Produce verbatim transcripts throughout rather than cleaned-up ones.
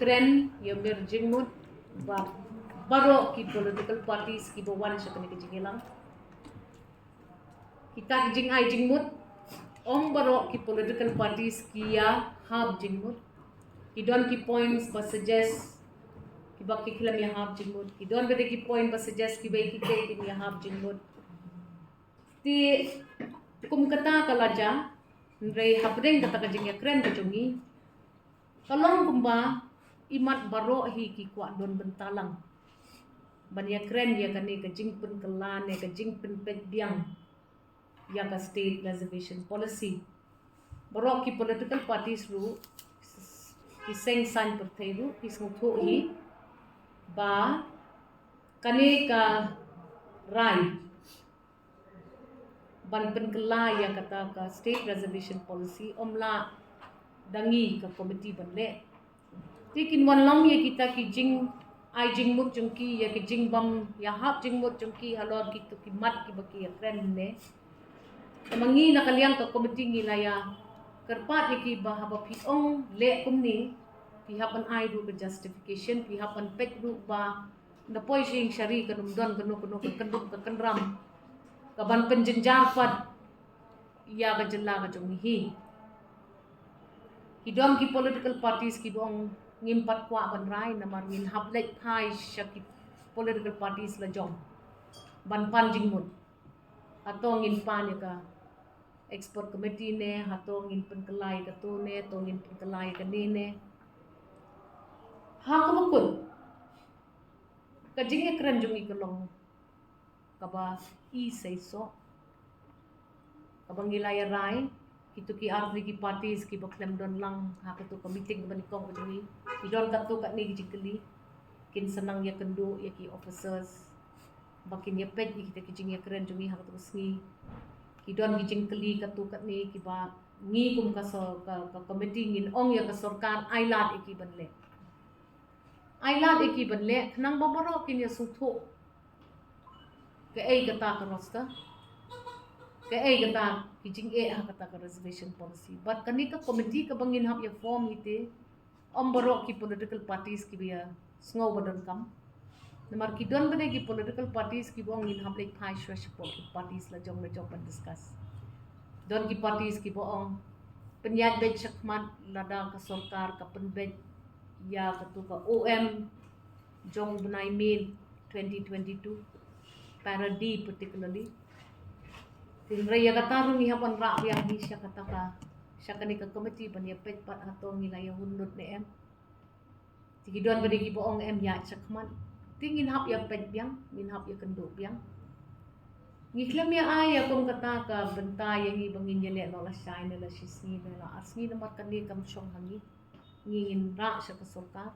kren ïa mir jingmut ba baroh ki political parties kiba wan sha kane ka jingïalang. Kita ki jingai jingmut, ym baroh ki political parties ki ïahap jingmut. Ki don ki points ba suggest kiba ki khlem ïahap jingmut. Ki don bad ki point ba suggest kiba ki te ki ïahap jingmut. Te kum kata ka la jia, hynrei hapdeng kata ka jingïakren ka jong ngi, ka long kumba imat baroh hi ki kwah don bynta lang ban ïakren ïa kane ka jingpynkylla ne ka jingpynpeit biang ïa ka State Reservation Policy. Baroh ki political parties ruh, ki seng saiñ pyrthei ruh ki sngewthuh hi ba kane ka rai ban pynkylla ïa kata ka State Reservation Policy ym lah da ngi ka committee ban leh. Te kin wan long ïa kita ki jingai jingmut jong ki, ïa ki jingbym ïahap jingmut jong ki halor kito ki mat kiba ki ïakren ne. Te ma ngi na ka liang ka committee ngi la ïa kyrpad ïa ki ba haba phi ong leh kumne, phi hap ban ai ruh ka justification, phi hap ban peit ruh ba na poi sha ïing sha ri kan ym don kano kano ka kynduk ka kynram ka ban pynjynjar pat ïa ka jylla ka jong ngi hi. Ki don ki political parties kiba ong ngim pat kwah ban rai namar ngin hap leit phai sha ki political parties la jong ban pan jingmut. Hato ngin pan ïa ka expert committee ne, hato ngin pynkylla ïa kato ne, hato ngin pynkylla ïa kane ne. Ha kaba kut ka jingïakren jong ngi ka long kaba i seisoh, kaba ngi la ïa rai, kito ki artylli ki parties kiba khlem don lang ha kato ka meeting kaba nyngkong ka jong ngi, ki don katto katne ki jingkylli, kin sa nang ïakynduh ïa ki officers ba kin ïapeit ïa kita ki jingïakren jong ngi ha kato ka sngi. Ki don ki jingkylli katto katne kiba ngi kum ka so-, ka, ka committee ngin ong ïa ka sorkar ai lad ïa ki ban leh. Ai lad ïa ki ban leh khnang ba baroh kin ïa sngewthuh kaei kata ka roster, kaei kata ki jingeh ha kata ka reservation policy. Bad kane ka committee kaba ngin hap ïa form hi te, ym baroh ki political parties kiba ïa sngew ba donkam. Namar ki don bad ki political parties kiba ong ngin hap leit phai shuwa shapoh ki parties la jong la jong ban discuss. Don ki parties kiba ong pynïaid beit shakhmat lada ka sorkar ka pynbeit ïa kato ka O M jong u bnai May twenty twenty-two, para D particularly. Hynrei ïa kata ruh ngi hap wanrah biang hi sha kata ka, sha kane ka committee ban ïapeit pat hato ngi la ïa hun lut ne em. Te ki don bad kiba ong em ïaid shakhmat. Te ngin hap ïapeit biang, ngin hap ïakynduh biang. Ngi khlem ïa ai ïa kum kata ka bynta ïa ngi ba ngin ïaleh noh la shai ne la shisngi ne la ar sngi namar kane kam shong ha ngi. Ngi ngin rah sha ka sorkar.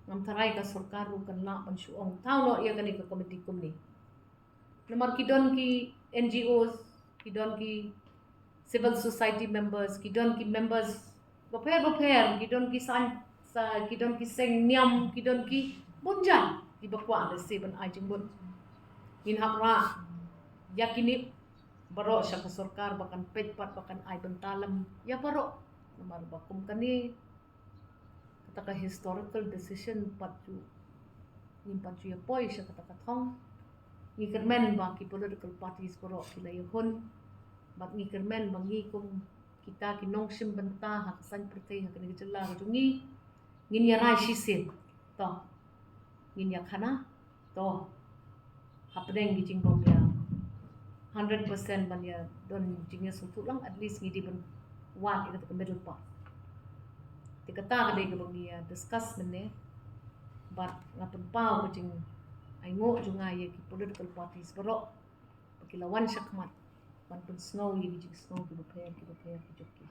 Ngam tharai ka sorkar ruh kan lah ban shu ong thaw noh ïa kane ka committee kumne. Namar ki don ki N G Os, ki don ki civil society members, ki don ki members bapher bapher, ki don ki san-, sa-, ki don ki seng niam, ki don ki bun jait kiba kwah lehse ban ai jingmut. Ngin hap rah ïa kine baroh sha ka sorkar ba kan peit pat ba kan ai bynta lem ïa baroh. Namar ba kum kane kata ka historical decision pat ju, ngim pat ju ïa poi sha kata ka thong. Ngi kyrmen ba ki political parties baroh ki la ïa hun. Bad ngi kyrmen ba ngi kum kita ki nongshim bynta ha ka saiñ pyrthei ha kane ka jylla ka jong ngi, ngin ïa rai shisien. To ngin ïa khana. To hapdeng ki jingbym ïa hundred percent ban ïa don jingïasngewthuh lang, at least ngi dei ban wad ïa kata ka middle path. Te kata ka dei kaba ngi ïa discuss mynne. Bad nga pynpaw ka jingainguh jong nga ïa ki political parties baroh ba ki la wan shakhmat ban pynsngew ïa ki jingsngew kiba pher kiba pher ki jong ki.